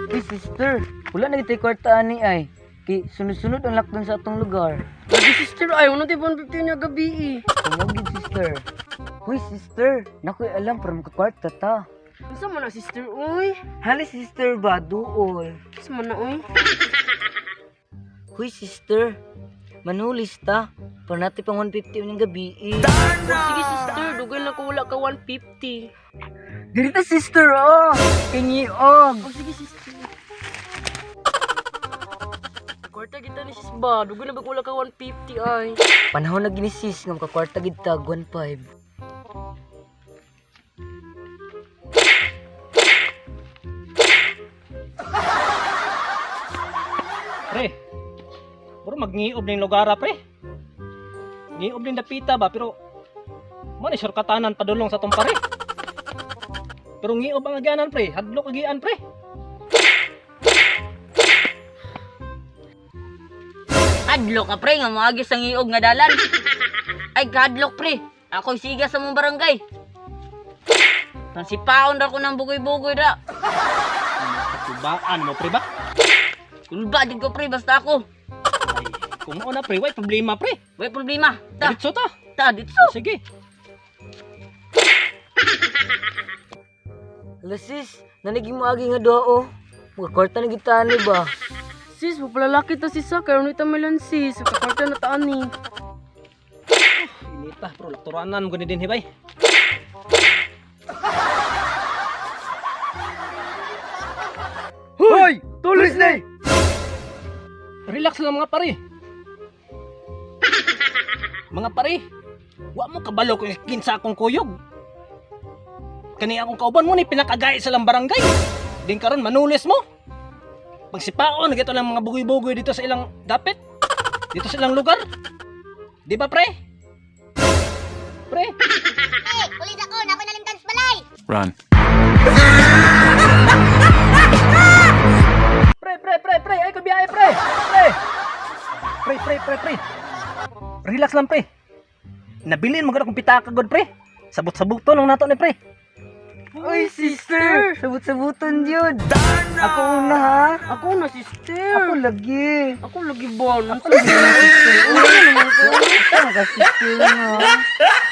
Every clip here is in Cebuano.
Uy, sister, wala na kita'y kwarta ani ay. Kay sunod-sunod ang lockdown sa atong lugar. Lagi, sister, ay wala tayo 150 niya gabi eh. Tumugid, sister. Uy, sister, nakoy alam para makakwarta ta. Unsa man na, sister, uy? Hali, sister ba, duol. Unsa man na, uy? Huy, sister, manulis ta. Para natin pang 150 unyang gabi eh. Oh, sige, sister, dugay na ko wala ka 150. Dirita, sister, oh! Kingiog! Oh, sige, sister. Kwarta kita ni sis ba? Dugay na ba ko wala ka 150 ay? Panahon na gini sis nga makakwarta gid ta 1.5. Pre, bro, magngiub na yung lugar, ah, pre. Ngiub na yung dapita ba, pero mo ni surkatanan padulong sa tong pare. Pero ngiub ang agyanan, pre. Hadlok agian, pre. Hadlok ka pre nga moagi sa ngiog nga dalan. Ay kadlok pre. Ako'y siga sa mong barangay. Pansipaon ra ko ng bugoy-bugoy ra. Katubaan mo, pre ba? Kulba jud ko pre basta ako. Ay, kung mao na, pre, way problema, pre. Way problema. Ta, Diretso ta. ta dito. Sige. Hala sis, naniging moagi nga duha oh. Makakwarta na gid ta ani ba? Sis, mapalalaki ta sis ha, kaya nita may sis. Kakwarta na taan ni. Inita, bro. Lakturanan mo gani din, hibay. Hoy! Tulis na! Relax lang mga pare. Mga pare, wa mo kabalo kung kinsa akong kuyog. Kani akong kauban mo ni pinakagay sa lang barangay. Din karon manulis mo. Pagsipaon gito lang mga bugoy-bugoy dito sa ilang dapit. Dito sa ilang lugar. Di ba pre? Pre, Pulis ako, na ako nalimtan sa balay. Run. Pre, pre, pre, pre, ay ko biyahe, pre. Pre. Pre, pre, pre, pre. Relax lang, pre. Nabilin mo gud akong pitaka gud, pre. Sabot-sabot to nang nato ni pre. Uy, sister! Sabot-sabuton yun! Ako una ha? Ako na, sister. Ako lagi! Ako lagi ba? Ako lagi na sister. Uy, ano ka sister nga?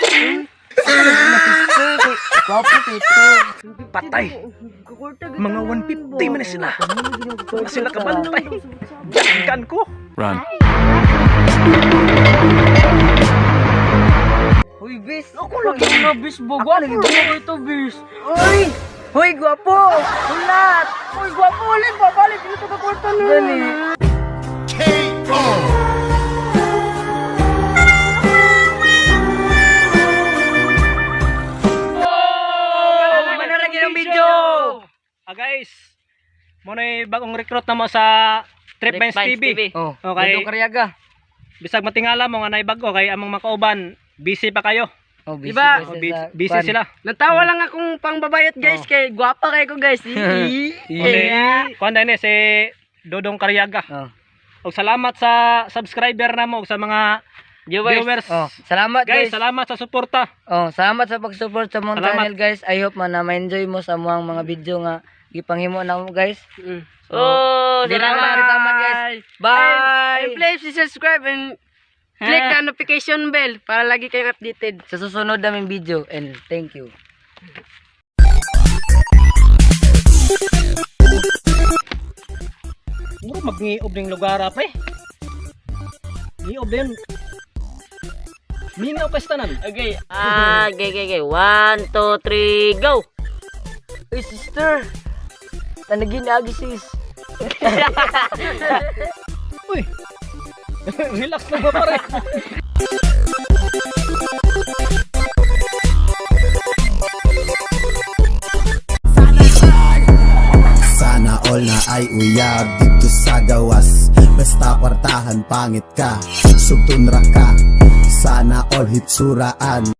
Uy, ako lagi na sister. Kay, gwapo kay ito. Patay. Kakwarta kita Mga 150 man na sila. Wala sila kabantay. Dagkan ko. Run. Uy, bis! Ako lagi na, bis ba? Gwapo na ko ito, bis. Uy! Uy, gwapo! Ulat! Uy, gwapo ulit ba? Balik, dito kakwarta na. Dali! Manarag yung video. Ah guys, mo na bagong recruit na mo sa Trip Vines TV. Oh, Okay. Dodong Karyaga. Bisag matingala mo nga naibago kay among makauban, busy pa kayo. Oh, busy Diba? pa Oh, sila busy, sa busy kwan. sila. Natawa lang akong pangbabayot guys Oh. kay gwapa kay ko guys. Yeah. Kuan din si Dodong Karyaga. Oh. Og salamat sa subscriber namo ug sa mga Viewers. viewers. Oh, salamat Guys, guys. salamat sa suporta. Oh, salamat sa pag-support sa mong Salamat. channel guys. I hope man na ma-enjoy mo sa mga mga video nga gipanghimo na mo guys. So, Oh, di na salamat. maritaman, guys. Bye. And please subscribe and click the notification bell para lagi kayong updated. Sa susunod naming video and thank you. Muro magngiub ning lugar ah, pre. Ngiob din. Minaw pa tanan. Okay. Ah, okay, okay, okay. 1, 2, 3, go. Uy, sister. Tanagin agi sis. Uy. Relax lang ba pare. Sana all na ay uyab dito sa gawas. Basta kwartahan pangit ka, sugtun ra ka. Sana all hitsuraan.